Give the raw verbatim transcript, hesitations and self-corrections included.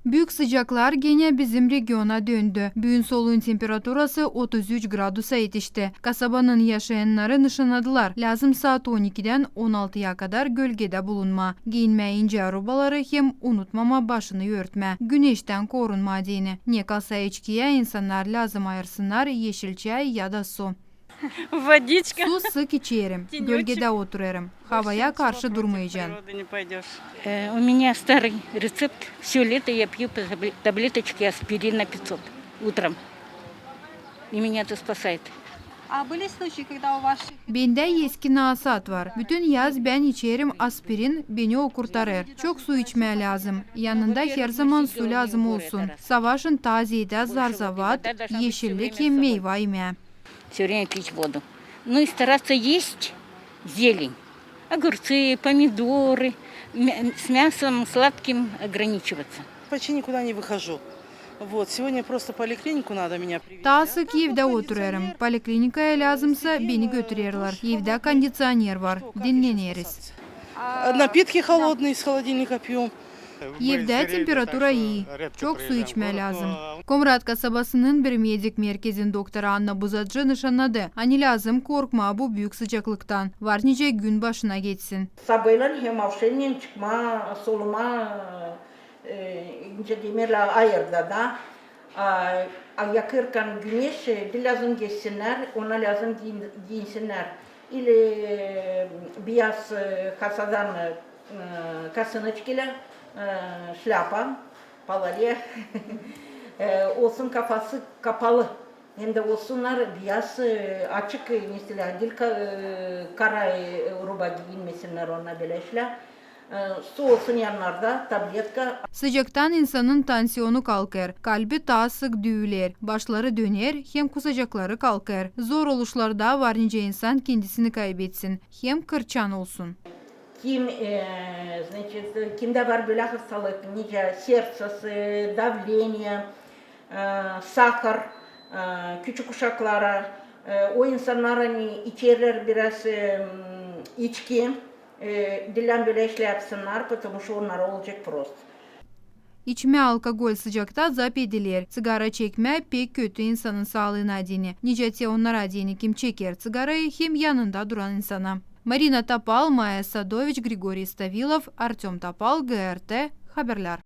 Büük sıcaklar genä bizim regiona döndü. Büün soluun temperaturası otuz üç gradusa etişti. Kasabanın yaşayannarı nışannadılar, lääzım saat on ikidän on altıya kadar gölgedä bulunmaa, giinmää incä rubaları hem unutmamaa başını örtmää, güneştän korunmaa deyni. Ne kalsa içkiyä, insannarı lääzım ayırsınnar eşil çay ya da su. Su sık içerim, gölgedä oturêrım, havaya karşı durmayacan. Э, у меня старый рецепт. Всё лето я пью по табли-, таблеточке аспирина пятьсот утром. И меня это спасает. А были случаи, когда у ваших... Bendä eski nasaat var. Bütün yaz bän içerim aspirin, beni o kurtarêr. Çok su içmää lääzım. Yanında herzaman su lääzım olsun. Savaşın taze etä zar-zavat, eşillik hem meyva imää. Всё время пить воду. Ну и стараться есть зелень. Огурцы, помидоры, мя-, с мясом сладким ограничиваться. Почти никуда не выхожу. Вот, сегодня просто в поликлинику надо меня привезти. Taa sık evdä oturêrım. Poliklinikaya lääzımsa beni götürerlär. Evdä kondiţioner var. Dinneneriz. Напитки холодные из холодильника пью. Evdä temperatura ii. Çok su içmää lääzım. Komrat kasabasının bir medik merkezin doktorı Anna Buzacı nışannadı, ani lääzım korkmaa bu büük sıcaklıktan, var nicä gün başına geçsin. Sabaylan hem avşennen çıkmaa, solumaa, e, nicä deerlär, ayırda da. A, a yakêrkan güneş, e, diil lääzım geçsinnär, ona lääzım giin-, giinsinnär. İli, e, biyaz, e, hasadan, e, kasınıçkilä, e, şlapa, palalyä, e, olsun kafası kapalı. Hem dä olsunnar biyaz, e, açık, e, mesela, diil ka-, e, kara, e, ruba giinmesinnär, ona bölä işlär. E, su olsun yannarda, tabletka. Sıcaktan insanın tansiyonu kalkêr, kalbi taa sık düüler, başları döner hem kusacakları kalkêr. Zor oluşlarda var nicä insan kendisini kaybetsin hem kırçan olsun. Kim, e, значит, kimdä var bölä hastalık, nicä сердце, давление, e, сахар, e, küçük uşaklara, e, o insannar, ani içerlär biraz, e, içki, e, diil lääzım bölä işlär yapsınnar, потому что onnara olacek prost. İçmää alkogol sıcakta zap ediler. Ţigara çekmää pek kötü insanın saalıına deyni. Nicä te onnara deyni, kim çeker ţigarayı hem yanında duran insana. Marina Topal, Maya Sadoviç, Grigoriy Stavilov, Artöm Topal, GRT Haberlär.